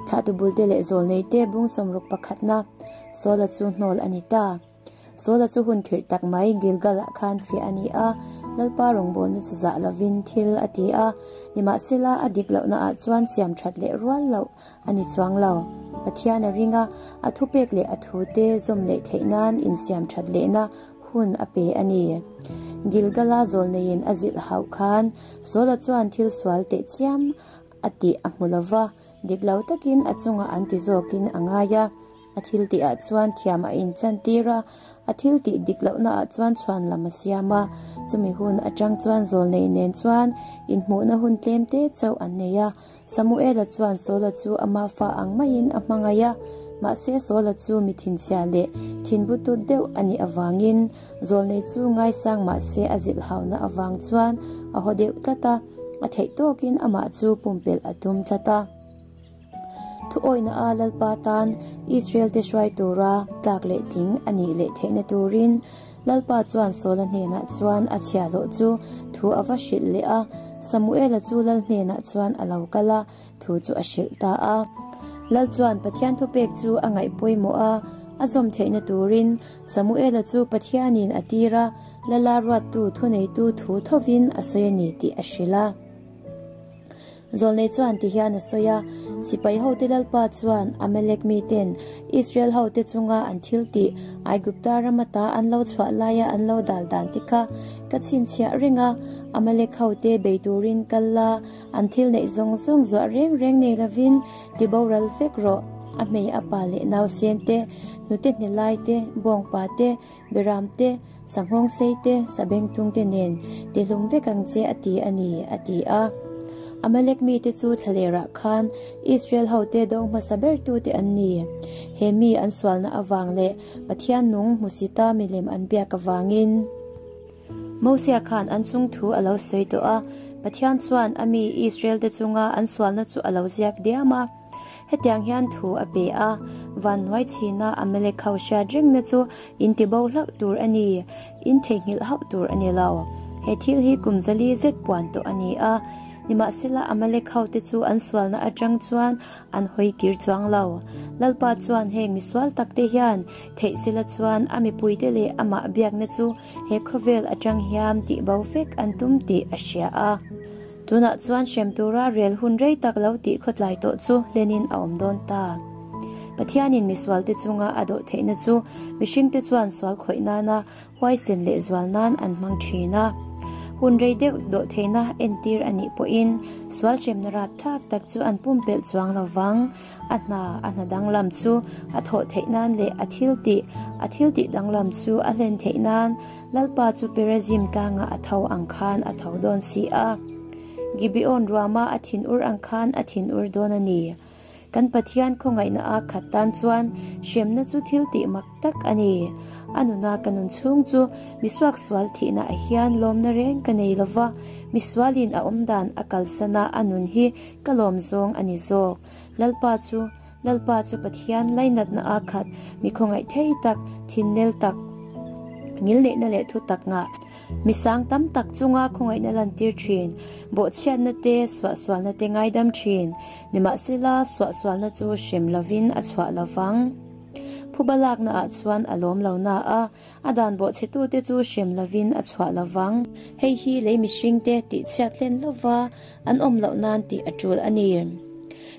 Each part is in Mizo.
Thlahtu bulte leh zawlneite bung sawmruk pakhatna Saula chu hnawl a ni ta. Saula chu hun khirh tak mai Gilgal-ah khan fiah a ni a, Lalpa rawngbawlna chu zah lovin thil a ti a, nimahsela a dik lohnaah chuan siam that leh rual loh a ni chuang lo. Pathian a ring a, a thupek leh a thute zawm leh theih nan insiam that lehna hun a pe a ni. Gilgal-a zawlneiin a zilh hauh khan Saula chuan thil sual teh chiam a tih a hmu lo va, dik lo takin a chungah an ti zawkin a ngai a. A thil tihah chuan thiam a inchantir a, a thil tih dik lohnaah chuan chhuan lam a siam a. Chumi hun atang chuan zawlnei nen chuan inhmuhna hun tlem te chauh an nei a. Samuela chuan Saula chu ama fa ang maiin a hmangaih a, mahse Saula chu mi thinchhia leh thinbutut deuh a nih avangin zawlnei chu ngaisang mahse a zilhhauna avang chuan a haw deuh tlat a, a theih tawkin amah chu pumpelh a tum tlat a. Thuawihna a Lalpa tan Israel te hruai tura tlak leh tling a nih leh theihna turin Lalpa chuan Saula hnenah chuan a chhiahhlawh chu thu a va hrilh leh a, Samuela chu Lal hnenah chuan a lo kal a, thu chu a hrilh ta a. Lal chuan Pathian thupek chu a ngaih pawimawh a, a zawm theihna turin Samuela chu Pathianin a tir a, Lala ruattu thuneitu thu thovin a sawi a ni tih a hrilh a. Zawlnei chuan ti hian a sawi a, Sipai hote Lalpa chuan Amalek miten Israel hote chunga an thil tih Aigupta ram ata an lo chhuah laia an lo dal dan te kha ka chhinchhiah reng a, Amalek hote bei turin kal la, an thil neih zawng zawng zuah reng reng nei lovin ti boral vek rawh, a hmei a pa leh nausen te, hnute hnelai te, bawngpa te, Beram te, sanghawng sei te, sabengtung te nen tihlum vek ang che a ti a ni, a ti a. Amalek mite chu thlalerah khan Israel hote do hmasa bertute an ni. He mi an sualna avang leh Pathian nung hmusita milem an biak avangin Mosia khan an chung thu a lo sawi tawh a, Pathian chuan a mi Israel te chunga an sualna chu a lo ziak diam a. Hetiang hian thu a pe a, Van hnuai chhina Amalek ho hriat rengna chu in ti bo hlauh tur a ni, in theihnghilh hauh tur a ni lo. He thil hi kum zali zet puan tawh a ni a, nimahsela Amalek ho te chu an sualna atang chuan an hawi kir chuang lo. Lalpa chuan heng misual tak te hian theih sela chuan a mipuite leh amah biakna chu he khawvel atang hiam tih bo vek an tum tih a hria a. Tunah chuan hrem tura rel hun rei tak lo tih khawtlai tawh chu hlenin a awm dawn ta. Pathianin misualte chunga a dawh theihna chu mihringte chuan sual khawih nana huaisen leh zual nan an hmang thin a. Hun rei deuh dawh theihna entir a nih pawhin sual hremna rapthlak tak chu an pumpelh chuang lo vang. A hna, a hna danglam chu a thawh theih nan leh a thil tih, a thil tih danglam chu a hlen theih nan Lalpa chu Perazim tlangah a tho ang khan a tho dawn si a. Gibeon ruama a thinur ang khan a thinur dawn a ni. Kan Pathian khawngaihna a khat tan chuan hremna chu thil tih mak tak a ni. A nuna ka nun chhung chu misuaksual thihna ah hian lawmna reng ka nei lova, misualin a awmdan a kalsana a nun hi ka lawm zawng a ni zawk. Lalpa chu Lalpa chu Pathian lainatna a khat, mi khawngaih thei tak, thinnel tak, ngilneihna leh thu tak ngah, mi sang tam tak chunga khawngaihna lantir thin, bawhchhiatna te, suahsualna te ngaidam thin, nimahsela suahsualna chu hrem lovin a chhuah lovang. Phuba lakna ah chuan a lawm lo na a, a dan bawhchhetute chu hrem lovin a chhuah lovang. Hei hi lei mihringte tihchhiat hlen lova an awm loh nan tih a tul a ni.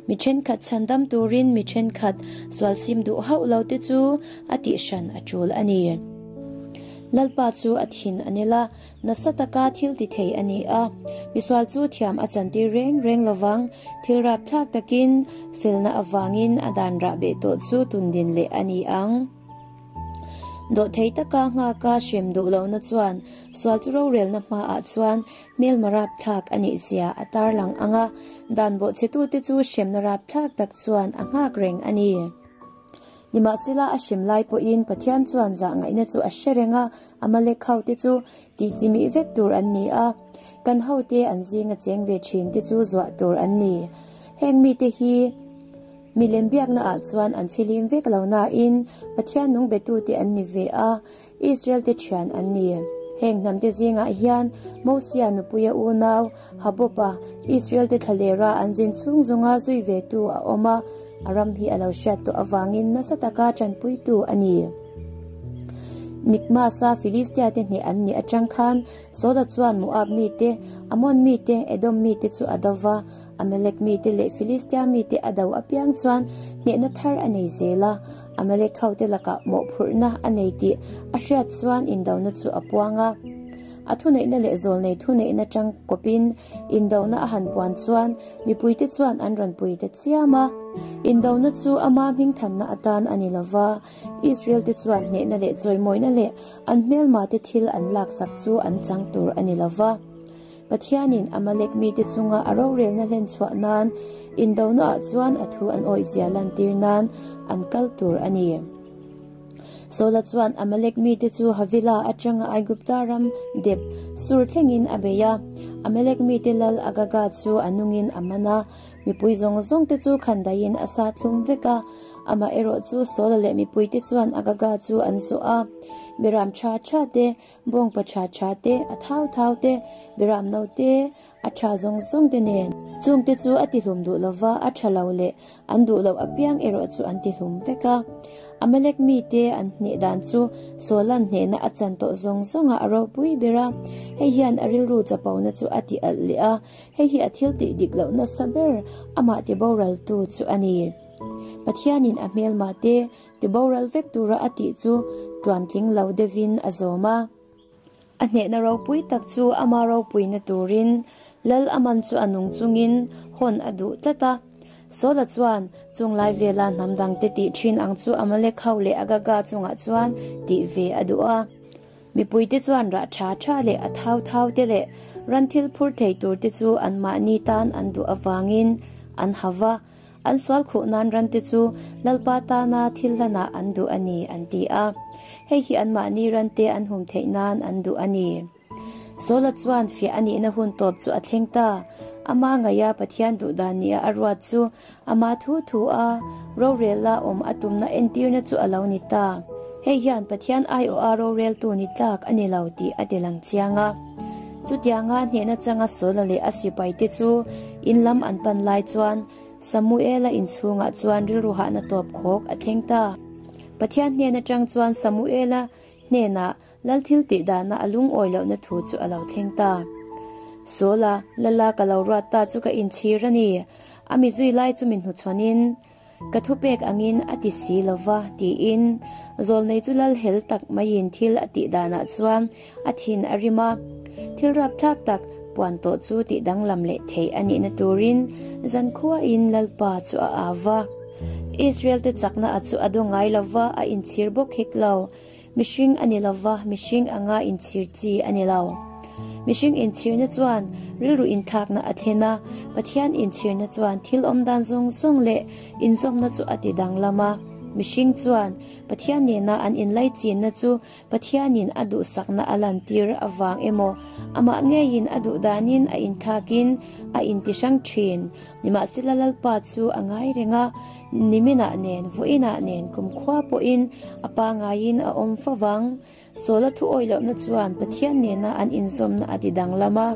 Mi thenkhat chhandam turin mi thenkhat sualsim duh hauh lo te chu a tih hran a tul a ni. Lalpa chu a thin a nil a, nasa taka thil ti thei a ni a. Misual chu thiam a chantir reng reng lovang, thil rapthlak takin felna avangin a dan rah beh tawh chu tundin leh a ni ang. Dawhthei taka nghaka hrem duh lohna chuan sual chu rorelna hmaah chuan hmelma rapthlak a nih zia a tarlang ang a, dan bawhchhetute chu hremna rapthlak tak chuan a nghak reng a ni. Nimahsela a hrem lai pawhin Pathian chuan zah ngaihna chu a hre reng a, Amalek hote chu tihchimih vek tur an ni a, kan hote an zinga cheng ve thin te chu zuah tur an ni. Heng mite hi. Milem biakna ah chuan an filim vek lo nain Pathian nung betute an ni ve a, Israel te thian an ni. Heng hnamte zingah hian Mosia nupuia unau Habopa, Israel-te thlalera an zin chhung zawnga zui vetu a awm a, a ram hi a lo hriat tawh avangin nasa taka tanpuitu a ni. Mikmasa Filistia-te hneh an nih atang khan Saula chuan Moab mite, Ammon mite, Edom mite chu a do va, Amalek mite leh Filistia mite a do apiang chuan hnehna thar a nei zel a. Amalek hote lakah mawhphurhna a nei tih a hriat chuan indona chu a puang a. A thuneihna leh zawlnei thuneihna tang kawpin indona a han puan chuan mipuite chuan an rawn pui ta chiam a. Indona chu ama hmingthanna atan a ni lova, Israel-te chuan hnehna leh chawimawina leh an hmelmate thil an laksak chu an chang tur a ni lova. Pathianin Amalek mite chunga a rorelna hlen chhuah nan indonaah chuan a thu an awihzia lantir nan an kal tur a ni. Saula chuan Amalek mite chu Havila atanga Aigupta ram dep sur thlengin a bei a. Amalek mite lal Agaga chu a nungin a man a, mipui zawng zawngte chu khandaiin a sa thlum vek a. Amaherawh chu Saula leh mipuite chuan Agaga chu an zawh a, Beram tha tha te, Bawngpa tha tha te, a thau thau te, beram no te, a tha zawng zawng te nen. Chungte chu a tihlum duh lova, a tha lo leh an duh loh apiang erawh chu an tihlum vek a. Amalek mite an hneh dan chu Saula'n hnehna a chan tawh zawng zawngah a ropui ber a. Hei hian a rilru chapona chu a ti alh leh a, hei hi a thil tih dik loh nasa ber amah tiboraltu chu a ni. Pathianin a hmelmah te Ti boral vek tura a tih chu tluantling lo deuhin a zawm a. A hnehna ropui tak chu ama ropuina turin Lal a man chu a nung chungin hawn a duh tlat a. Saula chuan chung lai vela hnam dangte tih thin ang chu Amalek ho leh Agaga chungah chuan tih ve a duh a. Mipuite chuan rah tha tha leh a thau thau te leh ran thil phur thei turte chu anmahni tan an duh avangin an ha va. An sual khuh nan rante chu Lalpa tana thil hlanah an duh a ni, an ti a. Hei hi anmahni rante an hum theih nan an duh a ni. Saula chuan fiah a nihna hun tawp chu a thleng ta. Ama ngaia Pathian duhdan nia a ruat chu ama thu thu a rorela awm a tumna entirna chu a lo ni ta. Hei hian Pathian aiawha roreltu ni tlak a ni lo tih a ti lang chiang a. Chutianga hnehna changa Saula leh a sipaite chu in lam an pan lai chuan Samuela inchhungah chuan rilru hahna tawp khawk a thleng ta. Pathian hnen atang chuan Samuela hnenah lal thil tih dana a lungawi lohna thu chu a lo thleng ta. Saula, Lala ka lo ruat ta chu ka inchhir a ni. A mi zui lai chu min hnuchhawnin, Ka thupek angin a ti si lo va, tiin zawlnei chu lal hel tak maiin thil a tih danah chuan a thin a rim a. Thil rapthlak tak puan tawh chu tih danglam leh theih a nihna turin zankhuain Lalpa chu a au va. Israel-te chakna a chu a do ngai lo va, a inchhir bawk hek lo. Mihring a ni lo va, mihring anga inchhir chi a ni lo. Mihring inchhirna chuan rilru inthlakna a thlen a, Pathian inchhirna chuan thil awmdan zawng zawng leh inzawmna chu a ti danglam a. Mihring chuan Pathian nena an inlaichinna chu Pathianin a duhsakna a lantir avang emaw, amah ngeiin a duhdanin a inthlakin a intihrang thin. Nimahsela Lalpa chu a ngai reng a, Niminah nen, vawiinah nen kumkhua pawhin a pangaiin a awm fo vang. Saula thu awih lohna chuan Pathian nena an inzawmna a ti danglam a.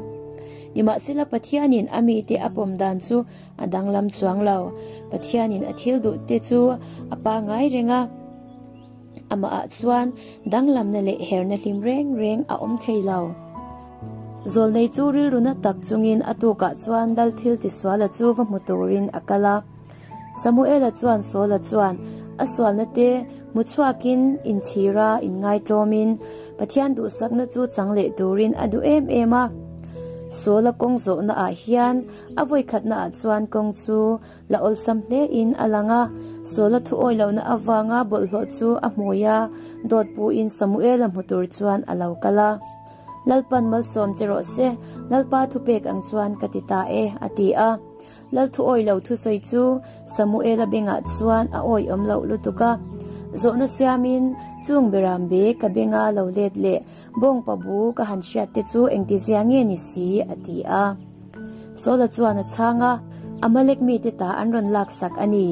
Nimahsela Pathianin a mite a pawm dan chu a danglam chuang lo. Pathianin a thil duhte chu a pangai reng a. Amahah chuan danglamna leh herna hlim reng reng a awm thei lo. Zawlnei chu rilru na tak chungin a tukah chuan Lal thil tisuala chu va hmu turin a kal a. Samuela chuan Saula chuan a sualna te hmu chhuakin inchhira inngaitlawmin Pathian duhsakna chu chang leh turin a duh em em a. Saula kawng zawhna ah hian a vawikhatna ah chuan kawng chu la awlsam hle in a lang a. Saula thu awi lohna avanga bawlhhlawh chu a hmui a, dawt puin Samuela hmu tur chuan a lo kal a. Lalpan malsawm che rawh se, Lalpa thupek ang chuan ka ti ta e, a ti a. Lal thu awi lo thusawi chu Samuela bengah chuan a awi awm loh lutuk a. Zawhna siamin chung beram be ka benga lo let leh bawngpa bu ka han hriat te chu engtizia nge ni si a ti a. Saula chuan a chhang a, Amalek mite ta an rawn laksak a ni.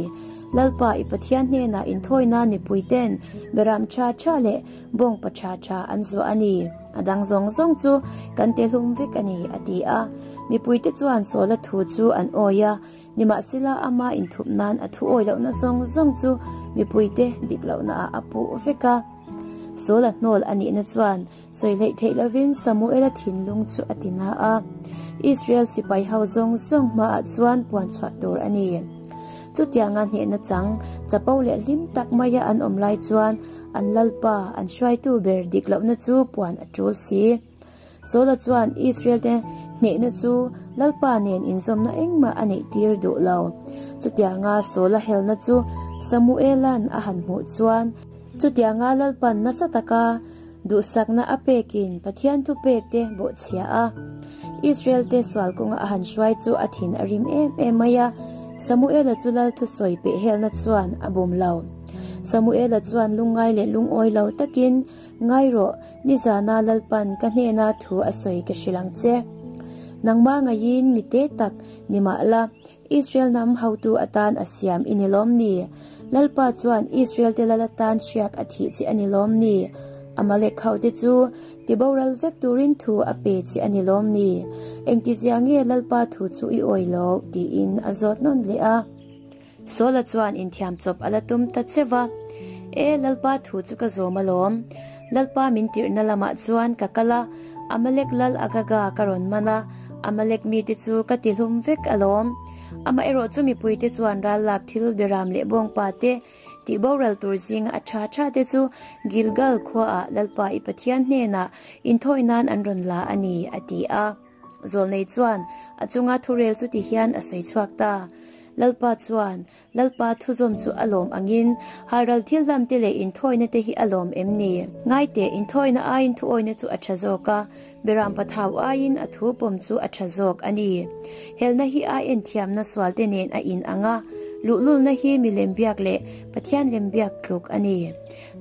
Lalpa i Pathian hnenah inthawi nan mipui ten beram tha tha leh bawngpa tha tha an zuah a ni. A dang zawng zawng chu kan tihlum vek a ni, a ti a. Mipuite chuan Saula thu chu an awi a, nimahsela ama inthup nan a thu awi lohna zawng zawng chu mipuite dik lohnaah a puh vek a. Saula hnawl a nihna chuan sawi hleih theih lovin Samuela thinlung chu a ti na a, Israel sipai ho zawng zawng hmaah chuan puan chhuah tur a ni. Chutianga hnehna chang chapo leh hlim tak maia an awm lai chuan an Lalpa, an hruaitu ber dik lohna chu puan a tul si. Saula chuan Israel-te hnehna chu Lalpa nen inzawmna engmah a neih tir duh lo. Chutianga Saula helna chu Samuela'n a han hmuh chuan, Chutianga Lalpa'n nasa taka duhsakna a pekin Pathian thupekte bawhchhia a, Israel-te sual kawnga a han hruai chu a thin a rim em em mai a. Samuela chu Lal thusawi pehhelna chuan a bum lo. Samuela chuan lungngai leh lungawi lo takin, Ngai rawh, nizana Lalpan ka hnena thu a sawi ka hrilh ang che. Nangmah ngaiin mi te tak ni mah la, Israel hnam hotu atan a siam i ni lawm ni? Lalpa chuan Israel te lal atan hriak a thih che a ni lawm ni? Amalek hote chu tiboral vek turin thu a pe che a ni lawm ni? Engtizia nge Lalpa thu chu i awi lo? tiin a zawt nawn leh a. Saula chuan inthiam chawp a la tum ta che va, E, Lalpa thu chu ka zawm alawm. Lalpa min tirhna lamah chuan ka kal a, Amalek lal Agaga ka rawn man a, Amalek mite chu ka tihlum vek alawm. Amaherawh chu mipuite chuan ral lak thil beram leh bawngpa te tih boral tur zinga a tha tha te chu Gilgal khuaah Lalpa i Pathian hnenah inthawi nan an rawn la a ni, a ti a. Zawlnei chuan a chunga thurel chu ti hian a sawi chhuak ta. Lalpa chuan, Lalpa thuzawm chu a lawm angin, halral thil hlam te leh inthawina te hi a lawm em ni? Ngaite, inthawina aiin thuawina chu a tha zawk a, beram pathau aiin a thu pawm chu a tha zawk a ni. Helna hi a enthiamna sual te nen a in ang a, luhlulna hi milem biak leh Pathian lem biak tluk a ni.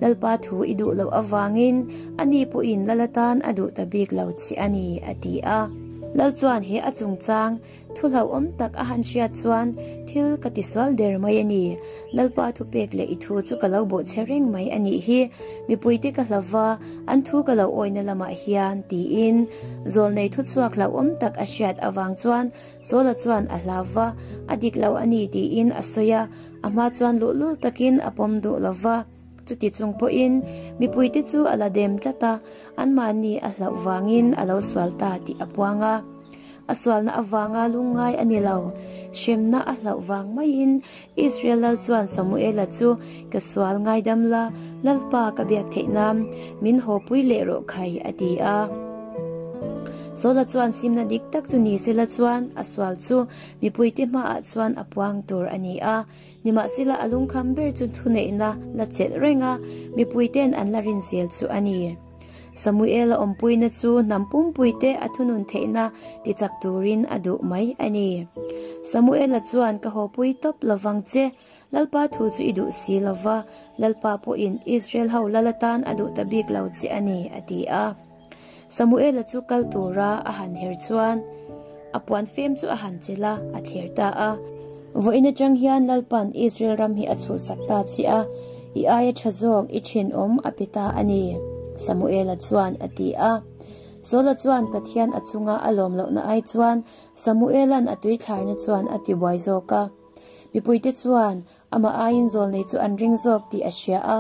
Lalpa thu i duh loh avangin ani pawhin Lal atan a duh ta bik lo che a ni, a ti a. Lal chuan he a chungchang thu hlauhawm tak a han hriat chuan thil ka tisual der mai a ni. Lalpa thupek leh i thu chu ka lo bawhchhe reng mai a nih hi, mipuite ka hla va, an thu ka lo awina lamah hian, tiin zawlnei thuchhuak hlauhawm tak a hriat avang chuan Sawla chuan a hlau va, a dik lo a ni tiin a sawi a, a hma chuan luhlul takin a pawm duh lo va. Chuti chung pawhin mipuite chu a la dem tlat a, anmahni a hlauh vangin a lo sual ta tih a puang a. A sualna avanga lungngai a ni lo, hremna a hlauh vang maiin Israel lal chuan Samuela chu ka sual ngaidam la, Lalpa ka biak theih nan min hawpui leh rawh khai a ti a. Saula chuan simna dik tak chu ni sela chuan a sual chu mipuite hmaah chuan a puang tur a ni a. Nimahsela a lungkham ber chu thuneihna la chelh reng a, mipuite'n an la rin zel chu a ni. Samuela awmpuina chu hnam pumpuite a thunun theihna tichak turin a duh mai a ni. Samuela chuan ka hawpui tawp lovang che, Lalpa thu chu i duh si lova, Lalpa pawhin Israel ho lal atan a duh ta bik lo che a ni, a ti a. Samuela chu kal tura a han her chuan a puan fem chu a han chelh a, a thler ta a. Vawiin atang hian Lalpa'n Israel ram hi a chhuhsak ta che a, i aia tha zawk i thenawm a pe ta a ni, Samuela chuan a ti a. Saula chuan Pathian a chunga a lawm lohna ai chuan Samuela'n a tuithlarna chuan a tibuai zawk a. Mipuite chuan Amah aiin zawlnei chu an ring zawk tih a hria a,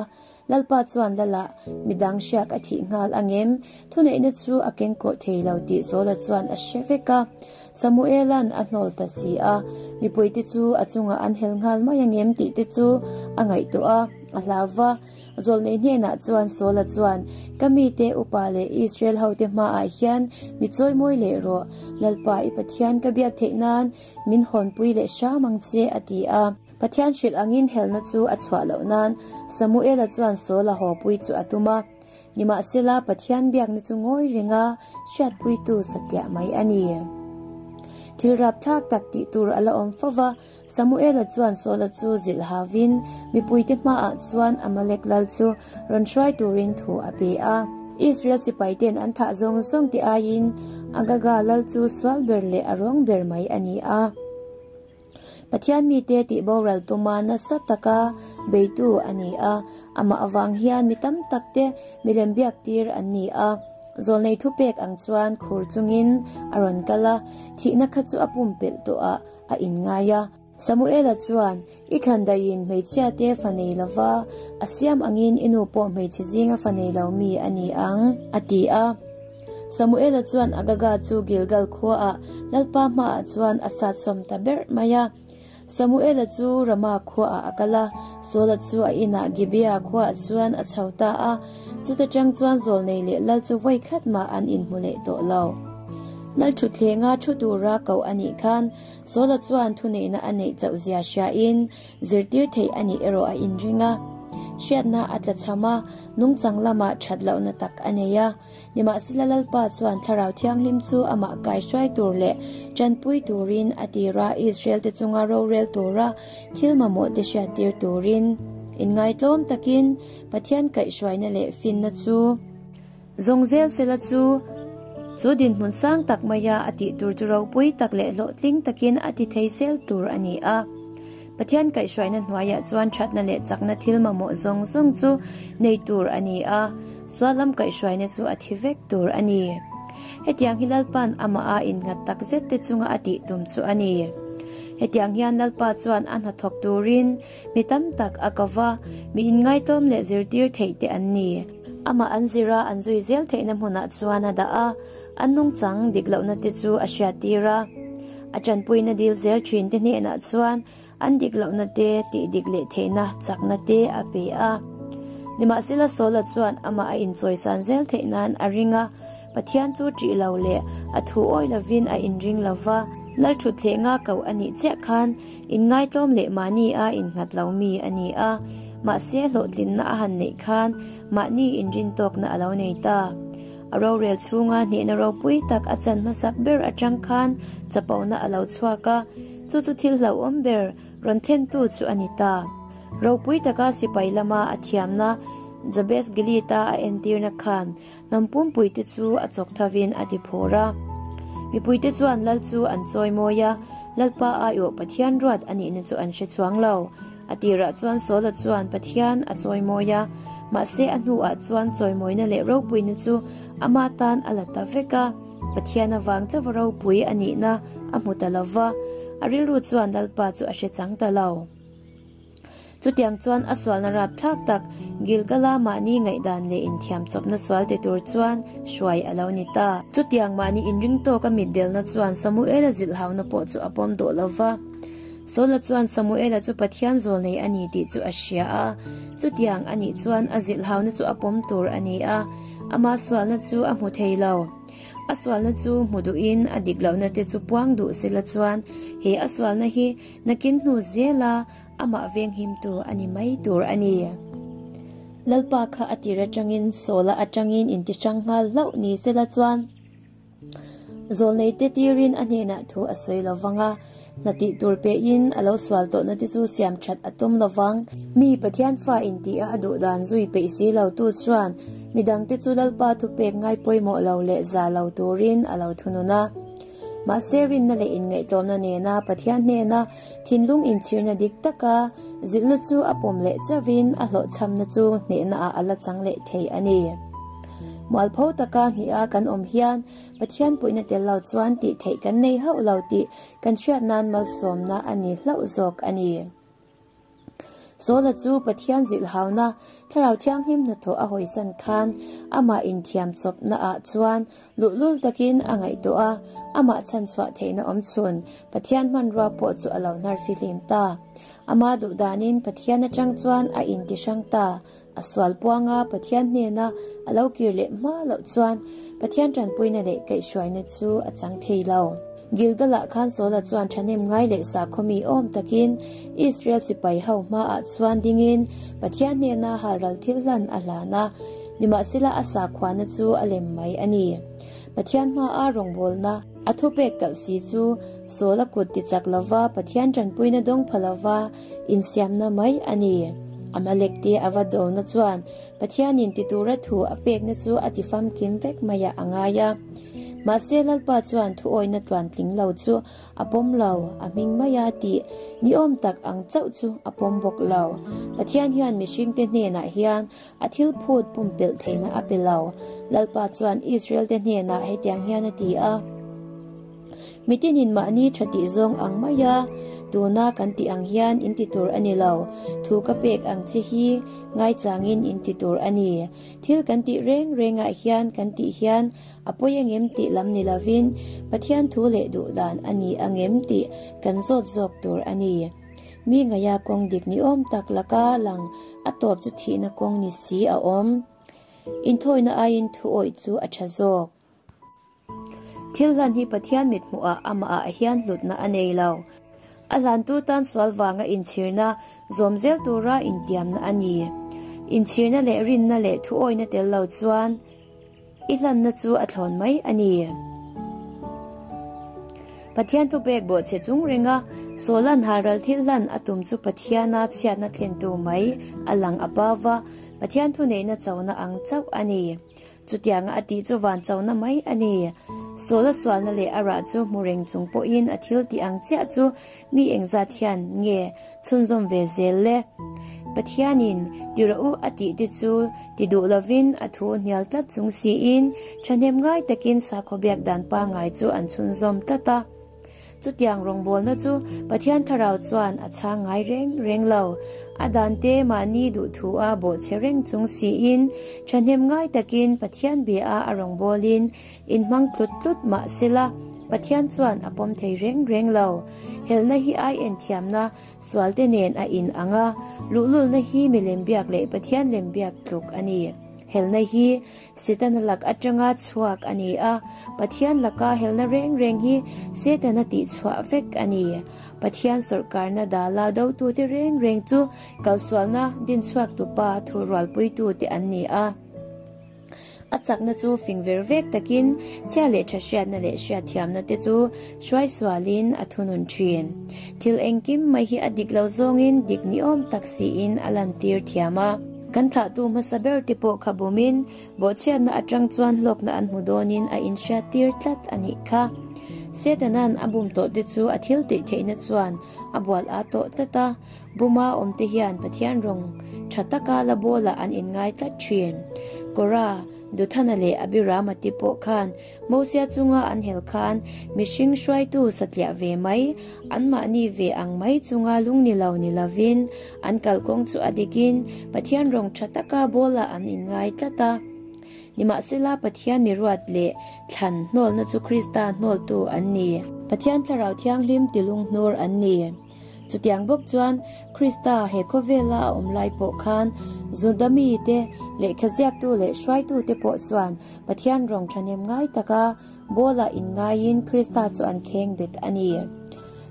Lalpa chuan Lala, midang hriak a thih nghal angem? Thuneihna chu a kengkawh thei lo tih Saula chuan a hre vek a. Samuela'n a hnawl ta si a, mipuite chu a chungah an hel nghal mai angem tih te chu a ngaihtuah a, a hlau va. Zawlnei hnenah chuan Saula chuan, Ka mite upa leh Israel hote hmaah hian mi chawimawi leh rawh, Lalpa i Pathian ka biak theih nan Min hawnpui leh hram ang che, a ti a. Pathian hrilh angin helna chu a chhuah loh nan Samuela chuan Saula hawpui chu a tum a. Nimahsela, Pathian biakna chu ngawi renga hriatpuitu satliah mai a ni. Thil rapthlak tak tih tur a la awm fo va, Samuela chuan Saula chu zilh havin mipuite hmaah chuan Amalek lal chu rawn hruai turin thu a pe a. Israel sipaite'n an thah zawng zawng te aiin Agaga lal chu sual ber leh a rawng ber mai a ni a. Pathian mite tih boral tuma nasa taka beitu a ni a, amah avang hian mi tam takte milem biak tir an ni a. Zawlnei thupek ang chuan khur chungin a rawn kal a, thihna kha chu a pumpelh tawhah a inngai a. Samuela chuan, I khandaiin hmeichhiate fa nei lova, a siam angin i nu pawh hmeichhe zinga fa nei lo mi a ni ang, a ti a. Samuela chuan Agaga chu Gilgal khuaah Lalpa hmaah chuan a satsawm ta ber mai a. Samuela chu Rama khuaah a kal a, Saula chu a inah Gibeah khuaah chuan a chho ta a, chuta tang chuan zawlnei leh lal chu vawi khat mah an inhmu leh tawh lo. Lal thutthlenga thu tura koh a nih khan Saula chuan thuneihna a neih chauh zia hriain zirtir theih a nih erawh a inring a. Hriatna a tlachham a, nungchang lamah that lohna tak a nei a. Nimahsela Lalpa chuan Thlarau Thianghlim chu amah kaihruai tur leh tanpui turin a tir a, Israel-te chunga rorel tura thil mamawhte hriattir turin inngaitlawm takin Pathian kaihhruaina leh finna chu zawng zel sela chu chu dinhmun sang tak maia a tih tur chu ropui tak leh hlawhtling takin a ti thei sel tur a ni a. Pathian kaihhruaina hnuaiah chuan thatna leh chakna thil mamawh zawng zawng chu nei tur a ni a, sual lam kaihhruaina chu a thi vek tur a ni. Hetiang hi Lalpa'n amah a innghat tak zet te chunga a tih tum chu a ni. Hetiang hian Lalpa chuan a hnathawk turin mi tam tak a ko va, mi inngaitawm leh zirtir theih te an ni. Amah an zira an zui zel theihna hmunah chuan a dah a, an nungchang dik lohna te chu a hriattir a. A tanpuina dil zel thin te hnenah chuan an dik lohna te tih dik leh theihna chakna te a pe a. Nimahsela Saula chuan amah a inchawisan zel theih nan a ring a, Pathian chu ṭih lo leh a thu awi lovin a inring lo va. Lalṭhutthleng a koh a nih chiah khan Inngaitlawm leh mahni a innghat lo mi a ni a, mahse hlawhtlinna a han neih khan mahni inrintawkna a lo nei ta. A rorel chhunga hnehna ropui tak a chan hmasak ber atang khan chapona a lo chhuak a, chu chu thil hlauhawm ber rawn thlentu chu a ni ta. Ropui taka sipai lama a thiamna Jabes Gilead-a a entirna khan Hnam pumpuite chu a chawk thavin a ti phur a. Mipuite chuan Lal chu an chawi mawi a, Lalpa aiawh Pathian ruat a nihna chu an hre chuang lo. A tirah chuan Saula chuan Pathian a chawi mawi a, mahse a hnuah chuan chawimawina leh ropuina chu ama tan a la ta vek a, Pathian avang chauha ropui a nihna a hmu ta lo va, a rilru chuan Lalpa chu a hre chang ta lo. Chutiang chuan a sualna rapthlak tak Gilgala mahni ngaihdan leh inthiam chawpna sual ti tur chuan hruai a lo ni ta. Chutiang mahni inring tawka mitdelna chuan Samuela zilhhauna pawh chu a pawm duh lo va. Saula chuan Samuela chu Pathian zawlnei a ni tih chu a hria a, chutiang a nih chuan a zilhhauna chu a pawm tur a ni a, ama sualna chu a hmu thei lo. A sualna chu hmu duhin a dik lohna te chu puang duh sela chuan he a sualna hi Nakin hnu zela amah venghimtu a ni mai tur a ni. Lalpa kha a tir atangin Sawla atangin intihrang nghal hlauh ni sela chuan zawlneite tirin a hnenah thu a sawi lo vang a, hna tih tur pehin a lo sual tawhna te chu siam that a tum lo vang. Mi Pathian fa intih a a duh dan zui peih si lo tu chuan midangte chu Lalpa thupek ngai pawimawh lo leh za lo turin a lo thunun a. Mahse rinna leh inngaihtlawmna nena Pathian hnena thinlung inchhirna dik taka zilhna chu a pawm leh chauhin a hlawhchhamna chu hnehnaah a la chang leh thei a ni. Mualpho taka hniha kan awm hian Pathian puihna tel lo chuan tih theih kan nei hauh lo tih kan hriat nan malsawmna a ni hlauh zawk a ni. Saula chu Pathian zilhhauna Thlarau Thianghlim hnathawh a hawisan khan amah inthiam chawpnaah chuan luhlul takin a ngaihtuah a, amah chhanchhuah theihna awm chhun Pathian hmanrua pawh chu a lo hnar fihlim ta. Ama duhdanin Pathian atang chuan a intihrang ta. A sual puanga Pathian hnena a lo kir leh hma loh chuan Pathian tanpuina leh kaihhruaina chu a chang thei lo. Gilgalah khan Saula chuan thahnem ngai leh sakhaw mi awm takin Israel sipai ho hmaah chuan dingin Pathian hnena halral thil hlan a hlan a, nimahsela a sakhuana chu a lem mai a ni. Pathian hmaa rawngbawlna a thupek kalh si chu Saula kut tichak lova Pathian tanpuina dawng pha lova insiamna mai a ni. Amalek te a va dona chuan Pathianin ti tura thu a pekna chu a ti famkim vek maiah a ngai a. Mahse Lalpa chuan thuawihna tluantling lo chu a pawm lo, a hming maia tih niawm tak ang chauh chu a pawm bawk lo. Pathian hian mihringte hnenah hian a thil phut pumpelh theihna a pe lo. Lalpa chuan Israelte hnenah hetiang hian a ti a, Mitinin mahni tha tih zawng ang maia tuna kan tih ang hian in ti tur a ni lo, thu ka pek ang che hi ngaichangin in ti tur a ni. Thil kan tih reng rengah hian kan tih hian a pawi angem tih lam ni lovin Pathian thu leh duh dan a ni angem tih kan zawt zawk tur a ni. Mi ngaia kawng dik ni awm tak laka lang a tawp chu thihna kawng ni si a awm. Inthawina aiin thu awih chu a tha zawk. Thil hlan hi Pathian mithmuhah amahah hian hlutna a nei lo. A hlantu tan sual vanga inchhirna zawm zel tura intiamna a ni. Inchhirna leh rinna leh thuawina tel lo chuan i hlanna chu a thlawn mai a ni. Pathian thupek bawhchhe chung renga Sawlan halral thil hlan a tum chu Pathiana chhiatna thlentu mai a lang a pava, Pathian thuneihna chona ang chauh a ni. Chutianga a tih chu van chona mai a ni. Sawl a sualna leh a rah chu hmu reng chung pawhin a thil tih ang chiah chu mi engzat hian nge chhunzawm ve zel le? Pathianin ti rawh u a tih te chu ti duh lovin a thu hnial tlat chung siin thahnem ngai takin sakhaw biak dan pangngai chu an chhunzawm tlat a. Chutiang rawngbawlna chu Pathian Thlarau chuan a chhang ngai reng reng lo. A dante mahni duhthua bawhchhe reng chung siin, thahnem ngai takin Pathian bia a rawngbawlin inhmang tlut tlut mah sela, Pathian chuan a pawm thei reng reng lo. Helna hi ai enthiamna sualte nen a in ang a, luhlulna hi milem biak leh Pathian lem biak tluk a ni. Helna hi Setana lak atanga chhuak a ni a, Pathian laka helna reng reng hi Setana tihchhuah vek a ni. Pathian sawrhkarna dala dotute reng reng chu kalsualna dinchhuaktupa thurualpuitute an ni a. A chakna chu fing ver vek takin chhia leh tha hriatna leh hriatthiamna te chu hruaisualin a thunun thin. Thil engkim mai hi a dik lo zawngin dik niawm tak siin a lantir thiam a. Kan thlahtu hmasa ber te pawh kha bumin bawhchhiatna atang chuan hlawkna an hmu dawnin a inhriattir tlat a nih kha. Setanan a bum tawh te chu a thil tih theihna chuan a bual a tawh tlat a, buma awm te hian Pathian rawng tha taka la bawlah an inngai tlat thin. Kora, Duthana leh Abirama te pawh khan Mosia chunga an hel khan mihring hruaitu satliah ve mai, anmahni ve ang mai chunga lungni lo ni lovin an kalkawng chu a dikin Pathian rawng tha taka bawlah an inngai tlat a. Nimahsela Pathian miruat leh thlan hnawlna chu Krista hnawltu an ni. Pathian Thlarau Thianghlim tilunghnur an ni. Chutiang bawk chuan Krista he khawvela a awm lai pawh khan Juda mite, lehkha ziaktu leh hruaitute pawh chuan Pathian rawng thahnem ngai taka bawlah inngaiin Krista chu an kheng bet a ni.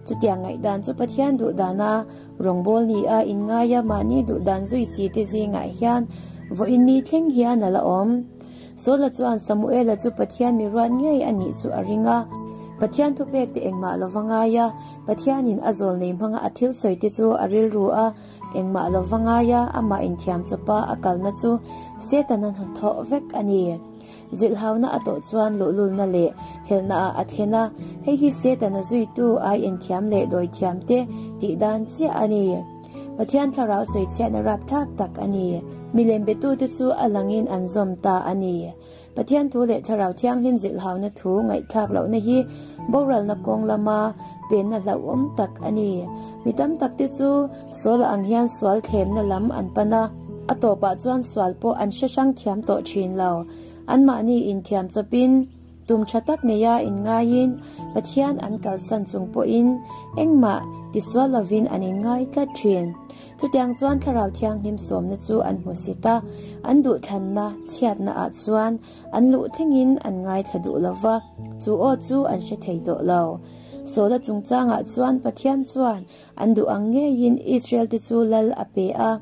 Chutiang ngaihdan chu Pathian duhdana rawngbâwl ni a inngaia mahni duhdan zui si te zingah hian vawiin ni thleng hian a la awm. Saula chuan Samuela chu Pathian mi ruat ngei a nih chu a ring a. Pathian thupek te engmah lova ngai a, Pathianin a zawl nei hmanga a thil sawi te chu a rilru a, engmah lova ngai a, amah inthiam chawpa a kalna chu Setana hnathawh vek a ni. Zilhhauna a tawh chuan luhlulna leh helna ah a thlen a, hei hi Setana zuitu ai inthiam leh dawithiam te tih dan chiah a ni. Pathian thlarau sawichhiatna rapthlak tak a ni. Milem betute chu a langin an zawm ta a ni. Pathian thu leh Thlarau Thianghlim zilhhauna thu ngaihthlak lohna hi boralna kawng lama penna hlauhawm tak a ni. Mi tam takte chu Saula ang hian sual thlemna lam an pan a, a tawpah chuan sual pawh an hre hrang thiam tawh thin lo. Anmahni inthiam chawpin tum tha tak neia inngaiin Pathian an kalsan chung pawhin engmah tisual lovin an inngai tlat thin. Chutiang chuan Thlarau Thianghlim sawmna chu an hmu sit a, an duhthlanna chhiatna ah chuan an luh thlengin an ngaithla duh lo va, chu aw chu an hre thei tawh lo. Sawla chungchangah chuan Pathian chuan an duh ang ngeiin Israel te chu lal a pe a.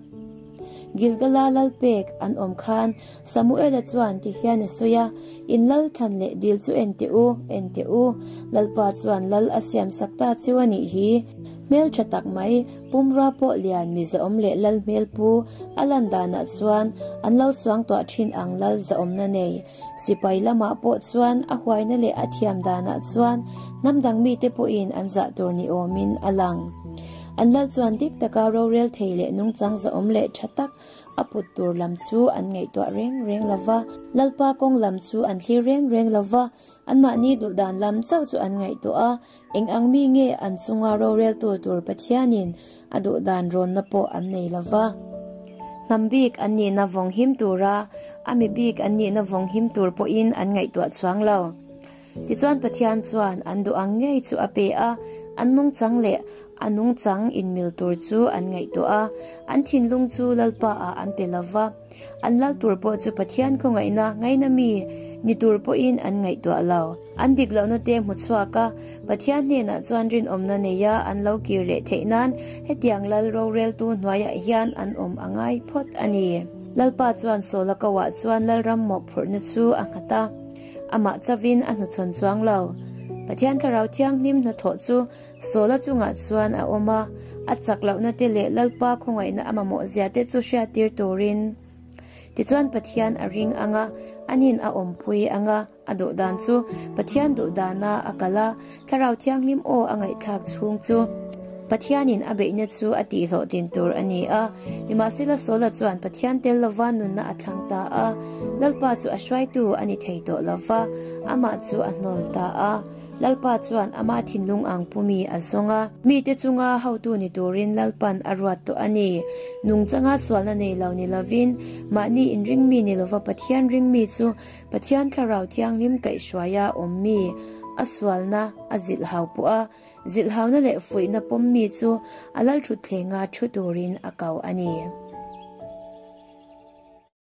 Gilgala lal pek an awm khan Samuela chuan ti hian a sawi a, In lal thlan leh dil chu en teh u, en teh u, Lalpa chuan lal a siam sak ta cheu a nih hi. Hmel tha tak mai, pumrua pawh lian mi zahawm leh lal hmel pu a lan danah chuan an lo suangtuah thin ang lal zahawmna nei. Sipai lamah pawh chuan a huaina leh a thiam danah chuan hnam dang mite pawhin an zah tur ni awmin a lang. An lal chuan dik taka rorel thei leh nungchang zahawm leh tha tak a put tur lam chu an ngaihtuah reng reng lo va, Lalpa kawng lam chu an thlir reng reng lo va, anmahni duh dan lam chauh chu an ngaihtuah a, eng ang mi nge an chunga roreltu tur Pathianin a duh dan rawnna pawh an nei lo va. Hnam bik an nihna vawng him tura a mi bik an nihna vawng him tur pawhin an ngaihtuah chuang lo. Tichuan Pathian chuan an duh ang ngei chu a pe a, an nungchang leh a nungchang inmil tur chu an ngaihtuah a, an thinlung chu Lalpa ah an pe lo va, an lal tur pawh chu Pathian khawngaihna ngaina mi ni tur pawhin an ngaihtuah lo. An dik lohna te hmu chhuak a, Pathian hnenah chuan rinawmna neia an lo kir leh theih nan hetiang lal roreltu hnuaiah hian an awm a ngai phawt a ni. Lalpa chuan Sawla koah chuan Lalram mawhphurhna chu a nghat a. Amah chavin a hnuchhawn chuang lo. Pathian Thlarau Thianghlim hnathawh chu Sawla chungah chuan a awm a, a chak lohna te leh Lalpa khawngaihna a mamawh zia te chu hriattir turin. Tichuan Pathian a ring ang a, anin a awmpui ang a, a duh dan chu Pathian duh dana a kal a, Thlarau Thianghlim aw a ngaihthlak chhung chu Pathianin a beihna chu a tihhlawhtlin tur a ni a. Nimahsela Saula chuan Pathian tel lova nunna a thlang ta a, Lalpa chu a hruaitu a ni thei tawh lova, amah chu a hnawl ta a. Lalpa chuan ama thinlung ang pu mi a zawng a. Mite chunga hotu ni turin Lalpan a ruat tawh a ni. Nungchanga sualna nei lo ni lovin, mahni inring mi ni lova Pathian ring mi chu Pathian Thlarau Thianghlim kaihhruaia awm mi, a sualna a zilhhau pawh a, zilhhauna leh fuihna pawm mi chu a lalthutthleng a thu turin a kau a ni.